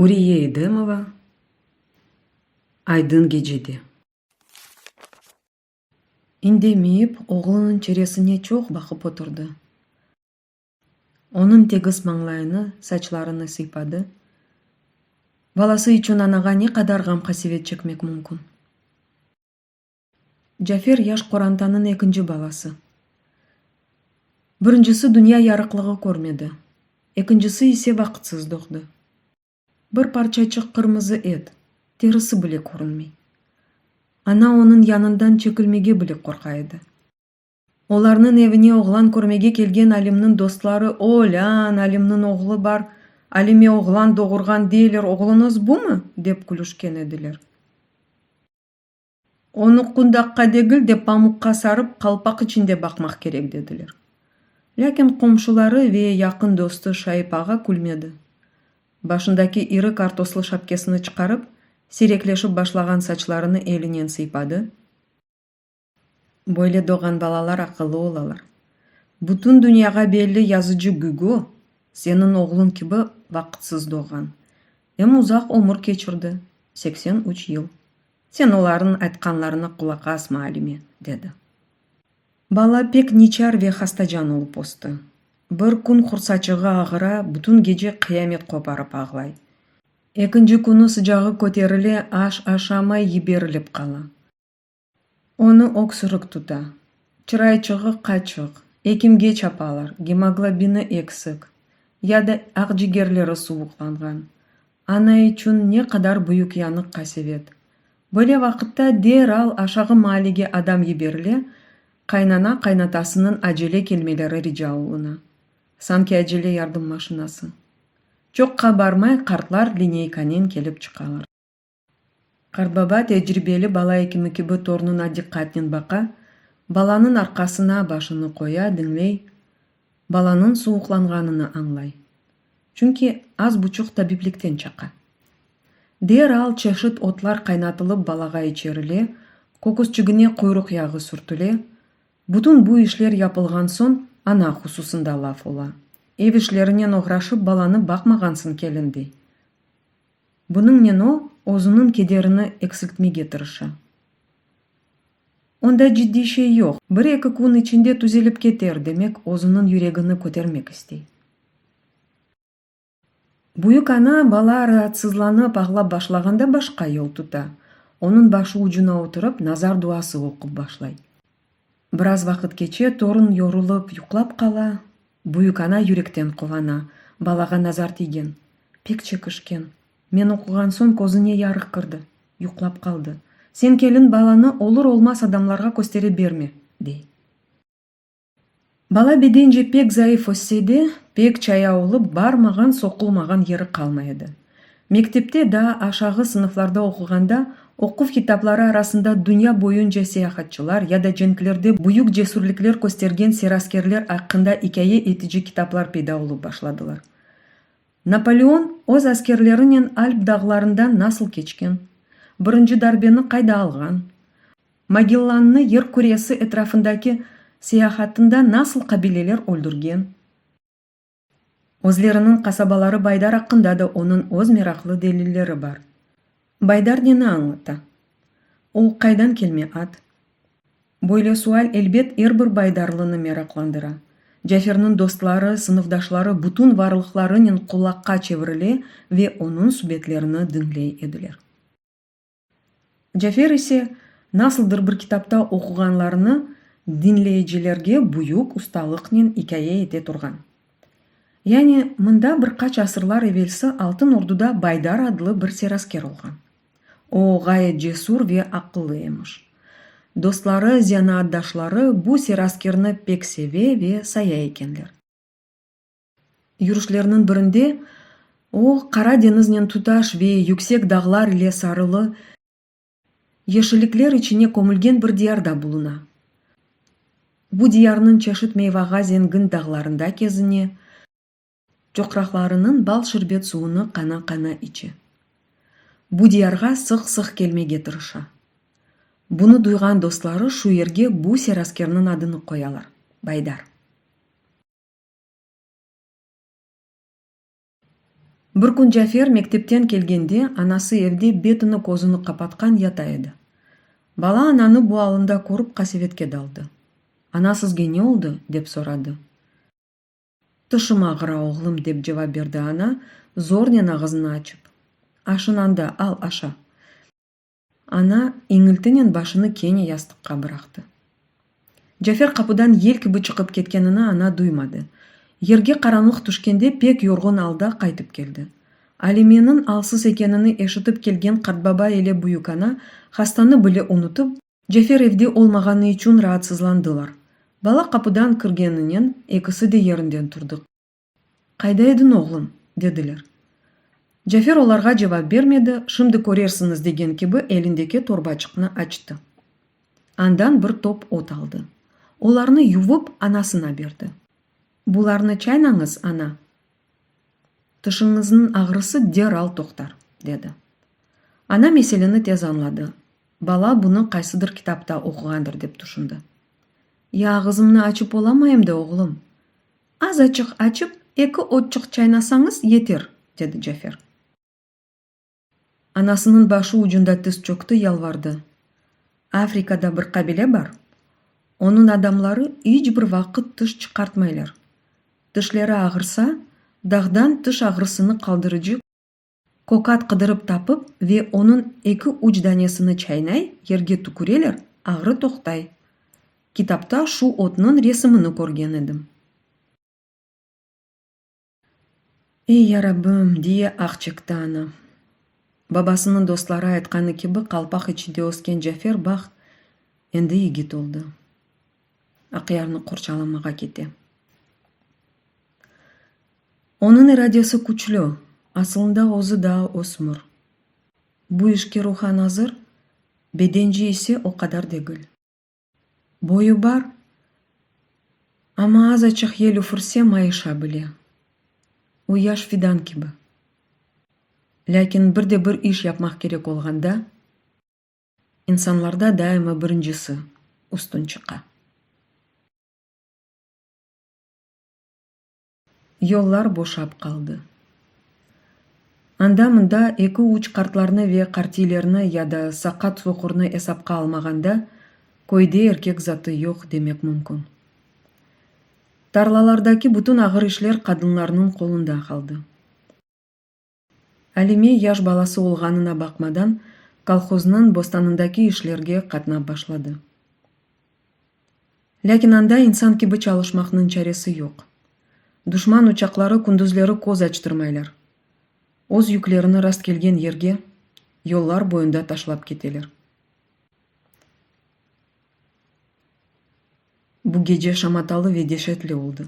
Uriye Edemova Aydın gecede. İndemeyip, oğlunıñ çeresine çoq baqıp oturdı. Onıñ tegiz mañlayını, saçlarını sıypadı. Balası içün anağa ne qadar ğam-qasevet çekmek mümkün? Cafer yaş qorantanıñ ekinci balası. Birincisi dünya yarıqlığı körmedi, ekincisi ise vaqıtsız doğdı. Bir parçaçıq qırmızı et, terisi bile körünmey. Ana onıñ yanından çekilmege bile qorqa edi. Olarnıñ evine oğlan körmege kelgen Alimniñ dostları, Olân, Alimniñ oğlu bar, Alime oğlan doğurğan deyler, oğluñız bumı? dep külüşken ediler. Onı qundaqqa degil de, pamuqqa sarıp, qalpaq içinde baqmaq kerek, dediler. Lâkin qomşuları ve yaqın dostu Şaip ağa külmedi. Başındaki iri kartoslı şapkesini çıqarıp, siyrekleşip başlağan saçlarını elinen sıypadı. Böyle doğğan balalar aqıllı olalar. Bütün dünyağa belli yazıcı Gügo, seniñ oğluñ kibi vaqıtsız doğğan. Em uzaq ömür keçirdi, 83 yıl. Sen olarnıñ aytqanlarına qulaq asma, Alime, dedi. Bala pek niçar ve hastacan olıp östi. Bir kün qursaçığı ağıra, bütün gece qıyamet qoparıp ağlay. Ekinci künü sıcağı köterile, aş aşamay, yiberilip qala. Onı öksürik tuta. Çırayçığı qaçıq, ekimge çapalar, gemoglobini eksik, ya da aqcigerleri suvuqlanğan. Ana içün ne qadar büyük yanıq-qasevet. Böyle vaqıtta deral aşağı maalege adam yiberile, qaynana-qaynatasınıñ acele kelmeleri rica oluna. Sanki acele yardım maşinası. Çoqqa barmay qartlar lineykanen kelip çıqalar. Qartbaba tecribeli bala ekimi kibi tornuna diqqatnen baqa, balanıñ arqasına başını qoya, diñley, balanıñ suvuqlanğanını añlay. Çünki az buçuq tabiplikten çaqa. Deral çeşit otlar qaynatılıp balağa içerile, köküsçigine quyruq yağı sürtüle. Bütün bu işler yapılğan soñ ana hususında laf ola. Ev işlerinen oğraşıp balanı baqmağansıñ kelin dey. Bunıñnen o, özüniñ kederini eksiltmege tırışa. Onda ciddiy şey yoq, bir-eki kün içinde tüzelip keter, demek, özüniñ yüregini kötermek istey. Büyük ana, bala raatsızlanıp ağlap başlağanda başqa yol tuta, onıñ başı ucuna oturıp, nazar duası oqup başlay. Biraz vaqıt keçe, torun yorulıp yuqlap qala, büyük ana yürekten quvana, balağa nazar tiygen, pek çekişken, men oquğan soñ közüne yarıq kirdi, yuqlap qaldı, sen kelin balanı olur-olmaz adamlarğa köstere berme, dey. Bala bedence pek zayıf össe de, pek çaya olıp, barmağan, soqulmağan yeri qalmay edi. Mektepte daa aşağı sınıflarda oquğanda, oquv kitapları arasında dünya boyunca seyahatçılar ya da cenklerde büyük cesürlikler köstergen seraskerler aqqında ikâye etici kitaplar peyda olıp başladılar. Napoleon öz askerlerinen Alp dağlarından nasıl keçken, birinci darbeni qayda alğan, Magellannı yer küresi etrafındaki seyahatında nasıl qabileler öldürgen, Özleriniñ qasabaları Baydar aqqında da onıñ öz meraqlı delilleri bar. Baydar neni añlata? O, qaydan kelme ad? Böyle sual, elbet, er bir baydarlını meraqlandıra. Caferniñ dostları, sınıfdaşları bütün varlıqlarınen qulaqqa çevirile ve onıñ subetlerini diñley ediler. Cafer ise nasıldır bir kitapta oquğanlarını diñleyicilerge büyük ustalıqnen ikâye ete turğan. Yani mında bir qaç asırlar evelsi Altın Orduda Baydar adlı bir serasker olğan. O, ğayet cesur ve aqıllı emiş. Dostları, zenaatdaşları bu seraskerni pek seve ve saya ekenler. Yürüşlerniñ birinde o, Qara deñiznen tutaş ve yüksek dağlar ile sarılı yeşillikler içine kömülgen bir diyarda buluna. Bu diyarnıñ çeşit meyvağa zengin dağlarında kezine, çoqraqlarınıñ bal-şerbet suvunı qana-qana içe. Bu diyarğa sıq-sıq kelmege tırışa. Bunı duyğan dostları şu yerge bu seraskerniñ adını qoyalar, Baydar. Bir kün Cafer mektepten kelgende, anası evde betini-közüni qapatqan yata edi. Bala ananı bu alında körip qasevetke daldı. Ana, sizge ne oldı? dep soradı. Tişim ağıra, oğlum, dep cevap berdi ana, zornen ağızını açıp. Aşıñ anda, al, aşa. Ana iñiltinen başını kene yastıqqa bıraqtı. Cafer qapudan yel kibi çıqıp ketkenini ana duymadı. Yerge qaranlıq tüşkende pek yorğun alda qaytıp keldi. Alimeniñ alsız ekenini eşitip kelgen qartbaba ile büyükana hastanı bile unutıp, Cafer evde olmağanı içün raatsızlandılar. Bala qapudan kirgeninen ekisi de yerinden turdı. Qayda ediñ, oğlum? dediler. Cafer olarğa cevap bermedi, şimdi körersiñiz degen kibi elindeki torbaçıqnı açtı. Andan bir top ot aldı. Olarnı yuvıp anasına berdi. Bularnı çaynañız, ana. Tişiñizniñ ağrısı deral toqtar, dedi. Ana meseleni tez añladı. Bala bunı qaysıdır kitapta oquğandır dep tüşündi. Ya ağızımnı açıp olamayım da, oğlum? Azaçıq açıp, eki otçıq çaynasañız yeter, dedi Cafer. Anasınıñ başı ucunda tiz çökti, yalvardı. Afrikada bir qabile bar. Onıñ adamları iç bir vaqıt tiş çıqartmaylar. Tişleri ağırsa, dağdan tiş ağrısını qaldırıcı kökat qıdırıp tapıp ve onıñ eki-üç danesini çaynay, yerge tüküreler, ağrı toqtay. Kitapta şu otnıñ resimini körgen edim. Ey, Yarabbim, diye ah çekti ana. Babasınıñ dostları aytqanı kibi qalpaq içinde ösken Cafer, baq, endi yigit oldı. Aqyarnı qorçalamağa kete. Onıñ iradesi küçlü, asılında özü daa ösmür. Bu işke ruhan azır, bedence ise o qadar degil. Boyu bar, amma azaçıq yel üfürse mayışa bile. O yaş fidan kibi. Lâkin bir de bir iş yapmaq kerek olğanda, insanlarda daima birincisi üstün çıqa. Yollar boşap qaldı. Anda-mında eki-üç qartlarnı ve qartiylerni ya da saqat soqurnı esapqa almağanda, köyde erkek zatı yoq demek mümkün. Tarlalardaki bütün ağır işler qadınlarnıñ qolunda qaldı. Alime yaş balası olğanına baqmadan, kolhoznıñ bostanındaki işlerge qatnap başladı. Lâkin anda insan kibi çalışmaqnıñ çaresi yoq. Duşman uçaqları kündüzleri köz açtırmaylar. Öz yüklerini rastkelgen yerge, yollar boyunda taşlap keteler. Bu gece şamatalı ve deşetli oldı.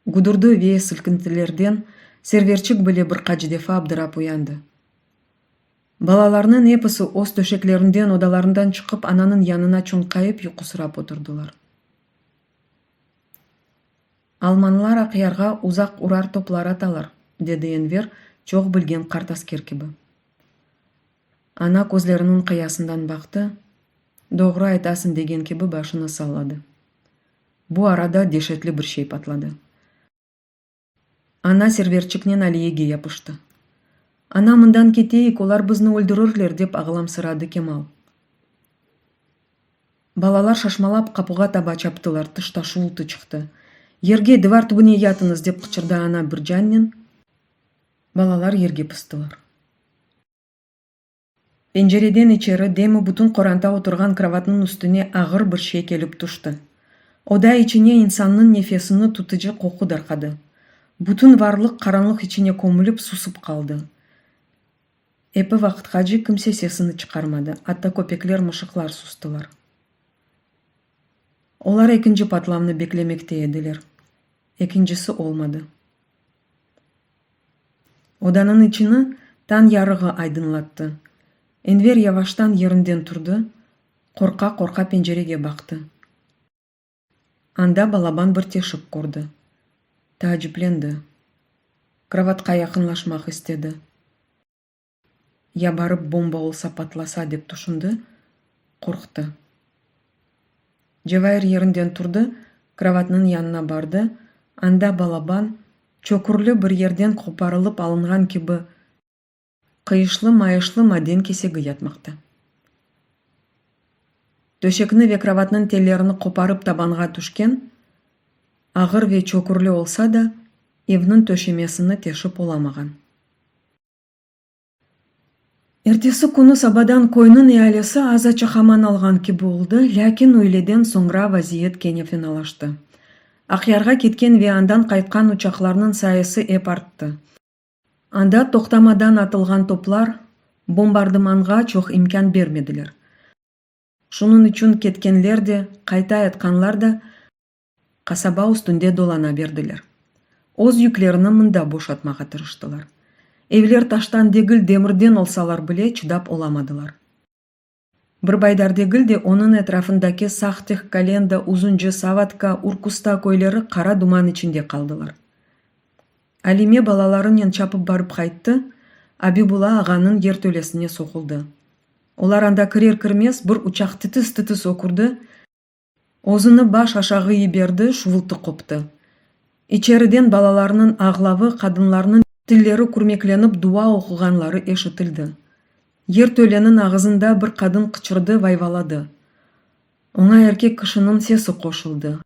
Güdürdi ve silkintilerden Serverçik bile bir qaç defa abdırap uyandı. Balalarnıñ episi öz töşeklerinden, odalarından çıqıp, ananıñ yanına çoñqayıp yuqusırap oturdılar. Almanlar Aqyarğa uzaq urar toplar atalar, dedi Enver, çoq bilgen qart asker kibi. Ana közleriniñ qıyasından baqtı, doğru aytasıñ degen kibi başını salladı. Bu arada deşetli bir şey patladı. Ana Serverçiknen Aliyege yapıştı. Ana, mından keteyik, olar bizni öldürirler, dep ağlamsıradı Kemal. Balalar şaşmalap qapuğa taba çaptılar, tışta şuvultı çıqtı. Yerge, divar tübüne yatıñız, dep qıçırdı ana bir cannen. Balalar yerge pıstılar. Pencereden içeri, demi bütün qoranta oturğan krovatnıñ üstüne ağır bir şey kelip tüşti. Oda içine insannıñ nefesini tutıcı qoqu darqadı. Bütün varlıq qaranlıq içine kömülip susıp qaldı. Epi vaqıtqace kimse sesini çıqarmadı, atta köpekler, mışıqlar sustılar. Olar ekinci patlavnı beklemekte ediler. Ekincisi olmadı. Odanıñ içini tañ yarığı aydınlattı. Enver yavaştan yerinden turdı, qorqa-qorqa pencerege baqtı. Anda balaban bir teşik kördi. Taaciplendi. Krovatqa yaqınlaşmaq istedi. Ya barıp bomba olsa patlasa dep tüşündi, qorqtı. Cevair yerinden turdı, krovatnıñ yanına bardı, anda balaban. Çökürli bir yerden qoparılıp alınğan kibi qıyışlı-mayışlı maden kesegi yatmaqta. Töşekni ve krovatnıñ tellerini qoparıp tabanğa tüşken, ağır ve çökürli olsa da, evniñ töşemesini teşip olamağan. Ertesi künü sabadan köyniñ ealisi azaçıq aman alğan kibi oldı, lâkin üyleden soñra vaziyet kene fenalaştı. Aqyarğa ketken ve andan qaytqan uçaqlarnıñ sayısı ep arttı. Anda toqtamadan atılğan toplar bombardımanğa çoq imkân bermediler. Şunıñ içün ketkenler de, qaytayatqanlar da qasaba üstünde dolana berdiler. Öz yüklerini mında boşatmağa tırıştılar. Evler taştan degil, demirden olsalar bile, çıdap olamadılar. Bir Baydar degil de, onıñ etrafındaki Saqtih, Kalenda, Uzunca, Savatka, Urkusta köyleri qara duman içinde qaldılar. Alime balalarınen çapıp barıp qayttı, Abibulla ağanıñ yertölesine soquldı. Olar anda kirer-kirmez bir uçaq titis-titis ökürdi, Özüni baş aşağı yiberdi, şuvultı qoptı. İçeriden balalarnıñ ağlavı, qadınlarnıñ tilleri kürmeklenip dua oquğanları eşitildi. Yertöleniñ ağızında bir qadın qıçırdı, vayvaladı. Oña erkek kişiniñ sesi qoşuldı.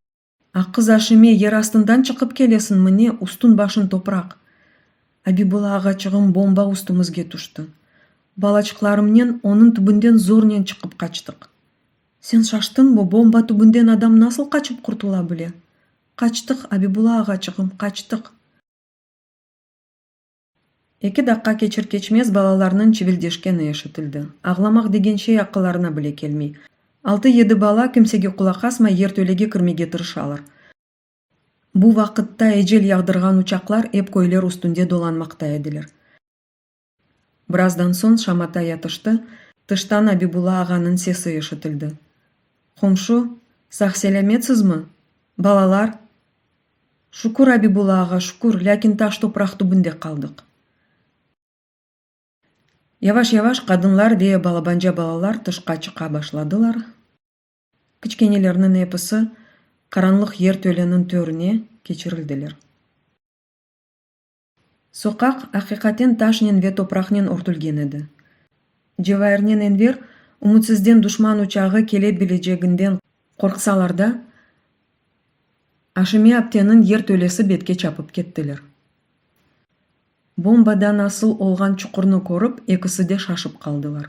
Aqız Aşime, yer astından çıqıp kelesiñmi ne, üstün-başıñ topraq. Abibulla ağaçığım, bomba üstümizge tüşti. Balaçıqlarımnen onıñ tübünden zornen çıqıp qaçtıq. Sen şaştıñmı, bomba tübünden adam nasıl qaçıp qurtula bile? Qaçtıq, Abibulla ağaçığım, qaçtıq. Eki daqqa keçir-keçmez balalarnıñ çivildeşkeni eşitildi. Ağlamaq degen şey aqıllarına bile kelmey. Altı-yedi bala kimsege qulaq asmay yertölege kirmege tırışalar. Bu vaqıtta ecel yağdırğan uçaqlar ep köyler üstünde dolanmaqta ediler. Birazdan soñ şamata yatıştı, tıştan Abibulla ağanıñ sesi eşitildi. Qomşu, sağ-selâmetsizmi? Balalar? Şükür, Abibulla ağa, şükür, lâkin taş-topraq tübünde qaldıq. Yavaş-yavaş qadınlar ve balabanca balalar tışqa çıqa başladılar. Kiçkenelerniñ episi qaranlıq yertöleniñ törüne keçirildiler. Soqaq aqiqaten taşnen ve topraqnen örtülgen edi. Cevairnen Enver ümütsizden duşman uçağı kele bileceginden qorqsalar da, Aşime apteniñ yertölesi betke çapıp kettiler. Bombadan asıl olğan çuqurnı körip, ekisi de şaşıp qaldılar.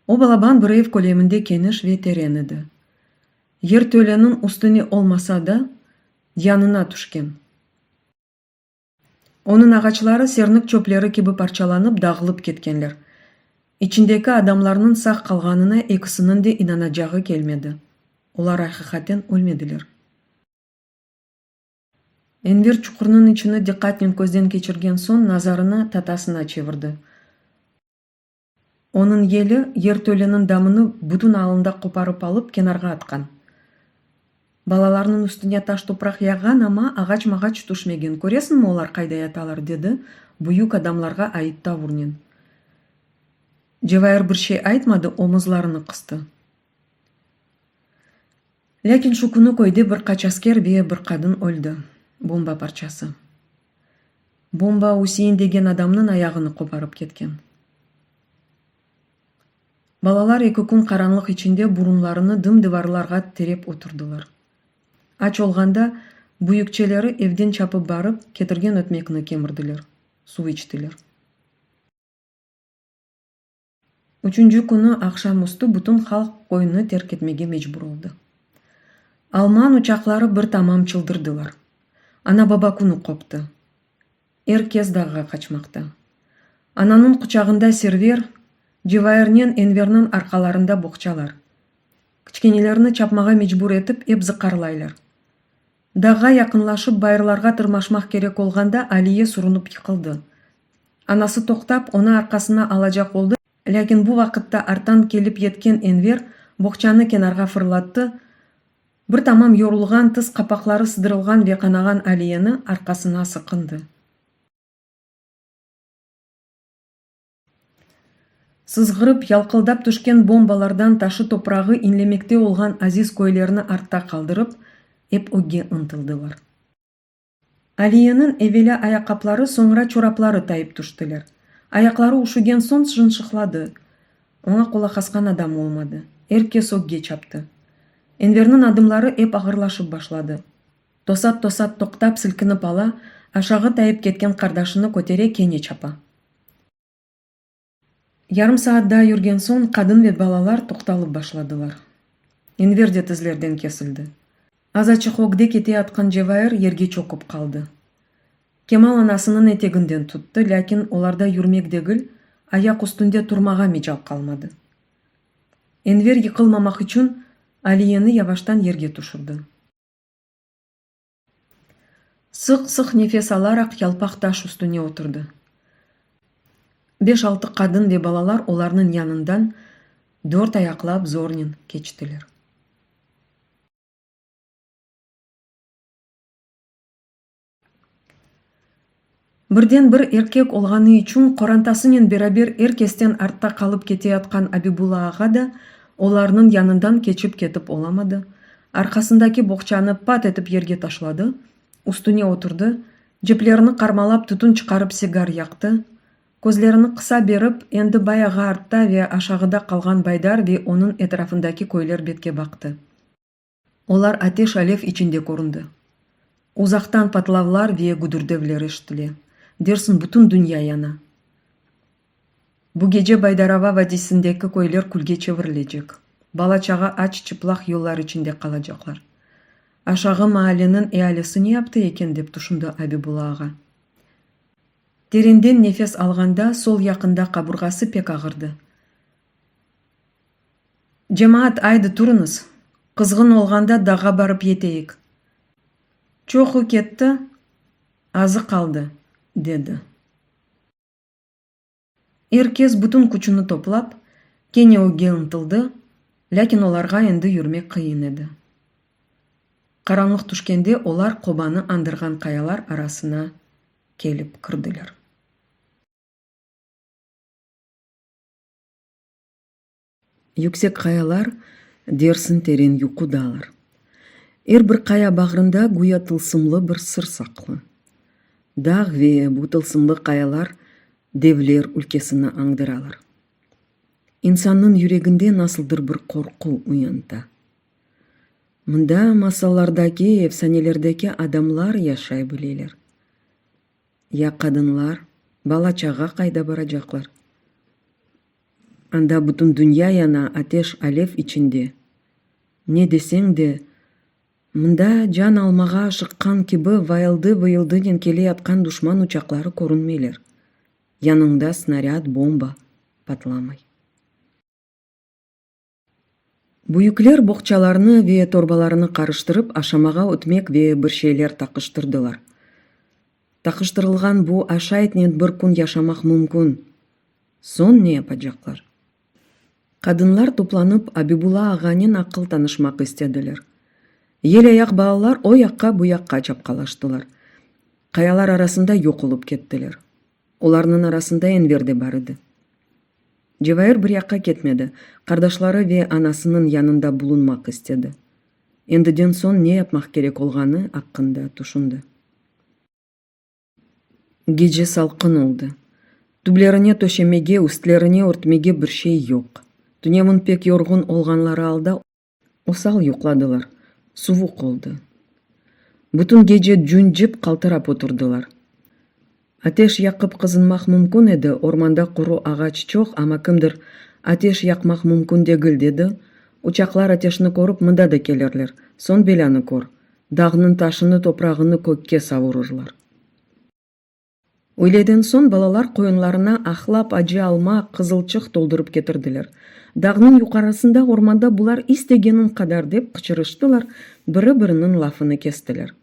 O balaban bir ev köleminde keniş ve teren edi. Yertöleniñ üstüne olmasa da, yanına tüşken. Onıñ ağaçları sernik çöpleri kibi parçalanıp, dağılıp ketkenler. İçindeki adamlarnıñ sağ qalğanına ekisiniñ de inanacağı kelmedi. Olar aqiqaten ölmediler. Enver çuqurnıñ içini diqqatnen közden keçirgen soñ nazarını tatasına çevirdi. Onıñ yeli yertöleniñ damını bütün alında qoparıp alıp, kenarğa atqan. Balalarnıñ üstüne taş-topraq yağğan, amma ağaç-mağaç tüşmegen. Köresiñmi, olar qayda yatalar, dedi büyük adamlarğa ait tavurnen. Cevair bir şey aytmadı, omuzlarını qıstı. Lâkin şu künü köyde bir qaç asker ve bir qadın öldi. Bomba parçası. Bomba Üsein degen adamnıñ ayağını qoparıp ketken. Balalar eki kün qaranlıq içinde burunlarını dım divarlarğa tirep oturdılar. Aç olğanda, büyükçeleri evden çapıp barıp, ketirgen ötmekni kemirdiler, suv içtiler. Üçünci künü aqşam üstü bütün halq köyni terk etmege mecbur oldı. Alman uçaqları bir tamam çıldırdılar. Ana-baba künü qoptı. Er kes dağğa qaçmaqta. Ananıñ quçağında Server, Cevairnen Enverniñ arqalarında boğçalar. Kiçkenelerni çapmağa mecbur etip ep zıqarlaylar. Dağğa yaqınlaşıp bayırlarğa tırmaşmaq kerek olğanda Aliye surunıp yıqıldı. Anası toqtap, onı arqasına alacaq oldı, lâkin bu vaqıtta arttan kelip yetken Enver boğçanı kenarğa fırlattı, bir tamam yorulğan, tiz qapaqları sıdırılğan ve qanağan Aliyeni arqasına sıqındı. Sızğırıp, yalqıldap tüşken bombalardan taşı-toprağı inlemekte olğan aziz köylerni artta qaldırıp, ep ögge ıntıldılar. Aliyeniñ evelâ ayaqqapları, soñra çorapları tayıp tüştiler. Ayaqları üşügen soñ şınşıqladı. Oña qulaq asqan adam olmadı. Er kes ögge çaptı. Enverniñ adımları ep ağırlaşıp başladı. Tosat-tosat toqtap silkinip ala, aşağı tayıp ketken qardaşını kötere kene çapa. Yarım saat daa yürgen soñ qadın ve balalar toqtalıp başladılar. Enver de tizlerden kesildi. Azaçıq ögde keteyatqan Cevair yerge çökip qaldı. Kemal anasınıñ eteginden tuttı, lâkin olarda yürmek degil, ayaq üstünde turmağa mecal qalmadı. Enver yıqılmamaq içün Aliyeni yavaştan yerge tüşürdi. Sıq-sıq nefes alaraq yalpaq taş üstüne oturdı. Beş-altı qadın ve balalar olarnıñ yanından dört ayaqlap zornen keçtiler. Birden-bir erkek olğanı içün qorantasınen beraber er kesten artta qalıp keteyatqan Abibulla ağa da olarnıñ yanından keçip ketip olamadı, arqasındaki boğçanı pat etip yerge taşladı, üstüne oturdı, ceplerini qarmalap tütün çıqarıp sigar yaqtı, közlerini qısa berip endi bayağı artta ve aşağıda qalğan Baydar ve onıñ etrafındaki köyler betke baqtı. Olar ateş-alev içinde köründi. Uzaqtan patlavlar ve güdürdevler eşitile. Dersiñ bütün dünya yana. Bu gece Baydarava vadiysindeki köyler külge çevirilecek. Bala-çağa aç-çıplaq yollar içinde qalacaqlar. Aşağı maalleniñ ealisi ne yaptı eken, dep tüşündi Abibulla ağa. Terenden nefes alğanda sol yaqında qaburğası pek ağırdı. Cemaat, aydı, turıñız, qızğın olğanda dağğa barıp yeteyik. Çoqu ketti, azı qaldı, dedi. Er kes bütün küçüni toplap, kene ögge ıntıldı, lâkin olarğa endi yürmek qıyın edi. Qaranlıq tüşkende olar qobanı añdırğan qayalar arasına kelip kirdiler. Yüksek qayalar dersiñ teren yuqudalar. Er bir qaya bağrında güya tılsımlı bir sır saqlı. Dağ ve bu tılsımlı qayalar devler ülkesini añdıralar. İnsannıñ yüreginde nasıldır bir qorqu uyanta. Mında masallardaki, efsanelerdeki adamlar yaşay bileler. Ya qadınlar, bala-çağa qayda baracaqlar? Anda bütün dünya yana, ateş, alev içinde. Ne deseñ de, mında can almağa aşıqqan kibi vayıldı-vıyıldınen keleyatqan duşman uçaqları körünmeyler. Yanıñda snarâd, bomba patlamay. Büyükler boğçalarını ve torbalarını qarıştırıp aşamağa ötmek ve bir şeyler taqıştırdılar. Taqıştırılğan bu aşaytnen bir kün yaşamaq mümkün. Soñ ne yapacaqlar? Qadınlar toplanıp Abibulla ağanen aqıl tanışmaq istediler. Yelayaq balalar o yaqqa bu yaqqa çapqalaştılar. Qayalar arasında yoq olıp kettiler. Olarnıñ arasında Enver de bar edi. Cevair bir yaqqa ketmedi, qardaşları ve anasınıñ yanında bulunmaq istedi. Endiden soñ ne yapmaq kerek olğanı aqqında tüşündi. Gece salqın oldı. Tüblerine töşemege, üstlerine örtmege bir şey yoq. Tünevin pek yorğun olğanları alda osal yuqladılar, suvuq oldı. Bütün gece cüncip qaltırap oturdılar. Ateş yaqıp qızınmaq mümkün edi, ormanda quru ağaç çoq, amma kimdir, ateş yaqmaq mümkün degil, dedi. Uçaqlar ateşni körip mında da kelirler. Soñ belânı kör, dağnıñ taşını, toprağını kökke savurırlar. Üyleden soñ balalar qoyunlarına ahlap, acı alma, qızılçıq toldurıp ketirdiler. Dağnıñ yuqarısında ormanda bular istegeniñ qadar dep qıçırıştılar, biri-biriniñ lafını kestiler.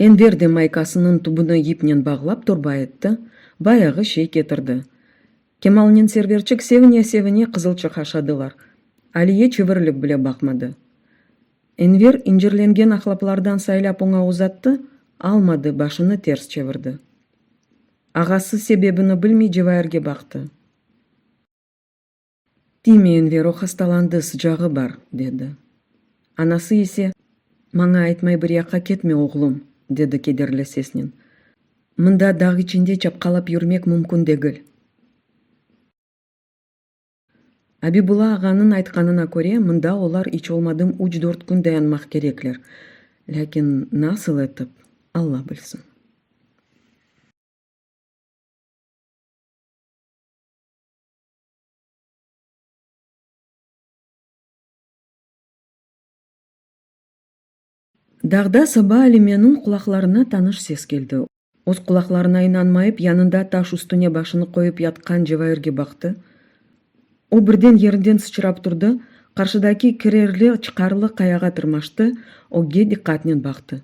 Enver de maykasınıñ tübüni yipnen bağlap torba etti, bayağı şey ketirdi. Kemalnen Serverçik sevine-sevine qızılçıq aşadılar. Aliye çevirilip bile baqmadı. Enver incirlengen ahlaplardan saylap oña uzattı, almadı, başını ters çevirdi. Ağası sebebini bilmey Cevairge baqtı. Tiyme, Enver, o hastalandı, sıcağı bar, dedi. Anası ise. Maña aytmay bir yaqqa ketme, oğlum, dedi kederli sesnen. Mında dağ içinde çapqalap yürmek mümkün degil. Abibulla ağanıñ aytqanına köre, mında olar iç olmadım üç-dört kün dayanmaq kerekler. Lâkin nasıl etip, Alla bilsin. Dağda saba Alimeniñ qulaqlarına tanış ses keldi. Öz qulaqlarına inanmayıp, yanında taş üstüne başını qoyıp yatqan Cevairge baqtı. O birden yerinden sıçrap turdı, qarşıdaki kirerli-çıqarlı qayağa tırmaştı, ögge diqqatnen baqtı.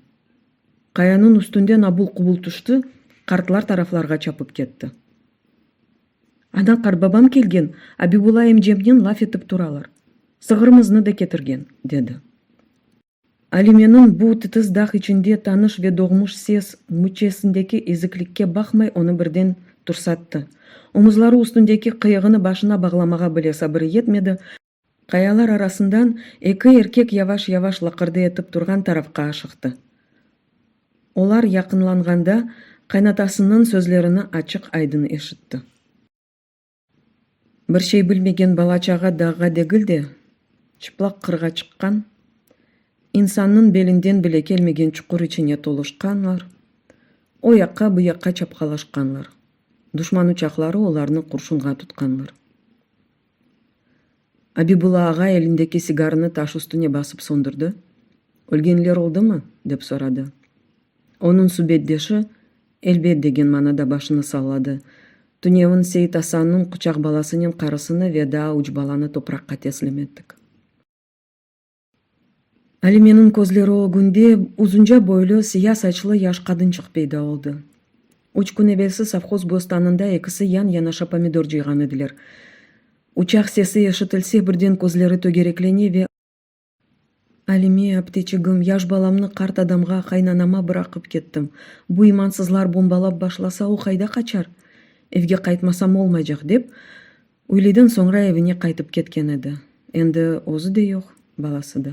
Qayanıñ üstünden abul-qubul tüşti, qartlar taraflarğa çapıp ketti. Ana, qartbabam kelgen, Abibulla emcemnen laf etip turalar. Sığırımıznı da ketirgen, dedi. Alimeniñ bu titis dağ içinde tanış ve doğmuş ses müçesindeki eziklikke baqmay onı birden tursattı. Omuzları üstündeki qıyığını başına bağlamağa bile sabırı yetmedi, qayalar arasından eki erkek yavaş-yavaş laqırdı etip turğan tarafqa aşıqtı. Olar yaqınlanğanda qaynatasınıñ sözlerini açıq-aydın eşitti. Bir şey bilmegen bala-çağa dağğa degil de, çıplaq qırğa çıqqan, insannıñ belinden bile kelmegen çuqur içine toluşqanlar, o yaqqa, bu yaqqa çapqalaşqanlar. Duşman uçaqları olarnı qurşunğa tutqanlar. Abibulla ağa elindeki sigarını taş üstüne basıp söndürdi. Ölgenler oldımı? dep soradı. Onıñ subetdeşi, elbet degen manada başını salladı. Tünevin Seit Asannıñ quçaq balasınen qarısını ve daa üç balanı topraqqa teslim ettik. Alimeniñ közleri ögünde uzunca boylu, siya saçlı yaş qadınçıq peyda oldı. Üç kün evelsi sovhoz bostanında ekisi yan-yanaşa pomidor cıyğan ediler. Uçaq sesi eşitilse, birden közleri tögereklene ve. Alime, apteçigim, yaş balamnı qart adamğa, qaynanama bıraqıp kettim. Bu imansızlar bombalap başlasa, o qayda qaçar? Evge qaytmasam olmaycaq, dep, üyleden soñra evine qaytıp ketken edi. Endi özü de yoq, balası da.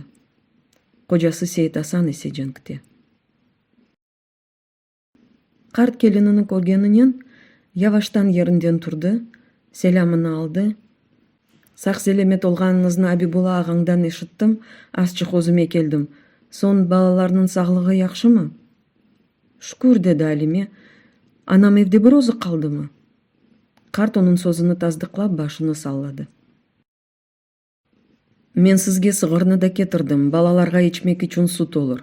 Qocası Seit Asan ise cenkte. Qart kelinini körgeninen, yavaştan yerinden turdı, selâmını aldı. Sağ-selâmet olğanıñıznı Abibulla ağañdan eşittim, azçıq özüme keldim. Soñ, balalarnıñ sağlığı yahşımı? Şükür, dedi Alime, anam evde bir özü qaldımı? Qart onıñ sözüni tasdıqlap, başını salladı. Men sizge sığırnı da ketirdim, balalarğa içmek içün süt olur.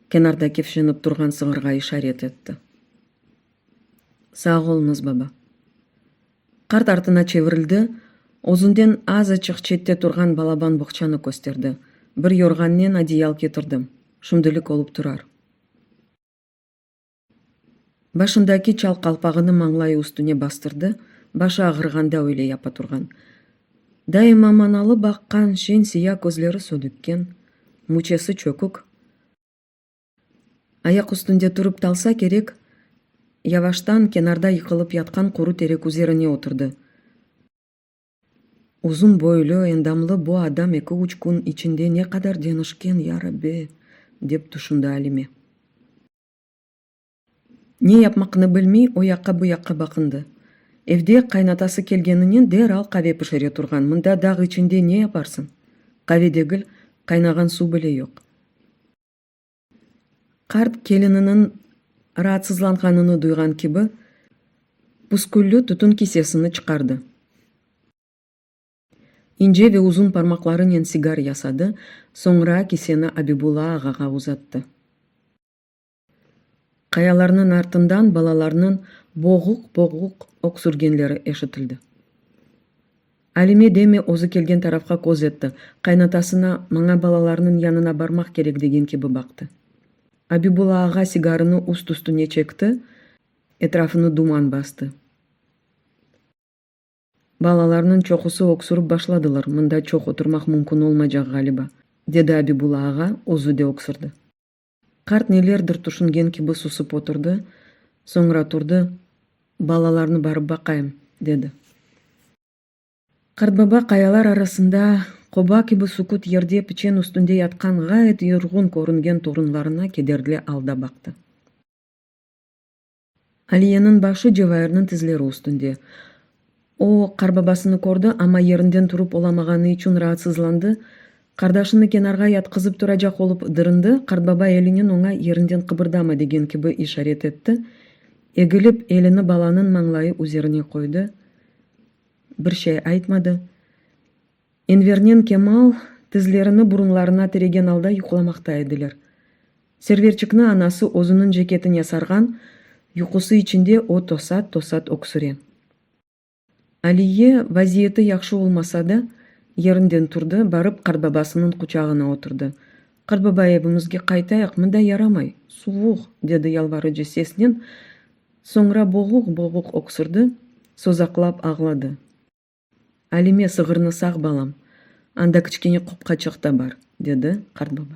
Kenarda kevşenip turğan sığırğa işaret etti. Sağ oluñız, baba. Qart artına çevirildi, özünden azaçıq çette turğan balaban boğçanı kösterdi. Bir yorğannen adiyal ketirdim, şimdilik olıp turar. Başındaki çal qalpağını mañlayı üstüne bastırdı, başı ağırğanda öyle yapa turğan. Daima manalı baqqan şeñ siya közleri södükken, müçesi çökük. Ayaq üstünde turıp talsa kerek, yavaştan kenarda yıqılıp yatqan quru terek üzerine oturdı. Uzun boylu, endamlı bu adam eki-üç kün içinde ne qadar deñişken, yarabbi, dep tüşündi Alime. Ne yapmaqnı bilmey, o yaqqa-bu yaqqa baqındı. Evde qaynatası kelgeninen deral qave pişire turğan, mında dağ içinde ne yaparsıñ? Qave degil, qaynağan suv bile yoq. Qart kelininiñ raatsızlanğanını duyğan kibi, püsküllü tütün kisesini çıqardı. İnce ve uzun parmaqlarınen sigar yasadı, soñra kiseni Abibulla ağağa uzattı. Qayalarnıñ artından balalarnıñ boğuq-boğuq öksürgenleri eşitildi. Alime demi özü kelgen tarafqa köz etti, qaynatasına maña balalarnıñ yanına barmaq kerek degen kibi baqtı. Abibulla ağa sigarını üst-üstüne çekti, etrafını duman bastı. Balalarnıñ çoqusı öksürip başladılar, mında çoq oturmaq mümkün olmaycaq ğaliba, dedi Abibulla ağa, özü de öksürdi. Qart nelerdir tüşüngen kibi susıp oturdı, soñra turdı, Balalarnı barıp baqayım, dedi. Qartbaba qayalar arasında. Qoba kibi suküt yerde piçen üstünde yatqan ğayet yorğun körüngen torunlarına kederli alda baqtı. Aliyeniñ başı Cevairniñ tizleri üstünde. O, qarbabasını kördi, amma yerinden turıp olamağanı içün raatsızlandı, qardaşını kenarğa yatqızıp turacaq olıp dırındı, qartbaba elinen oña yerinden qıbırdama degen kibi işaret etti, egilip elini balanıñ mañlayı üzerine qoydı, bir şey aytmadı. Envernen Kemal tizlerini burunlarına tiregen alda yuqlamaqta ediler. Serverçikni anası özüniñ ceketine sarğan, yuqusı içinde o tosat-tosat öksüre. Aliye, vaziyeti yahşı olmasa da, yerinden turdı, barıp qartbabasınıñ quçağına oturdı. Qartbaba, evimizge qaytayıq, mında yaramay, suvuq, dedi yalvarıcı sesnen, soñra boğuq-boğuq öksürdi, sozaqlap ağladı. Alime, sığırnı sağ, balam, anda kiçkene qopqaçıq da bar, dedi qartbaba.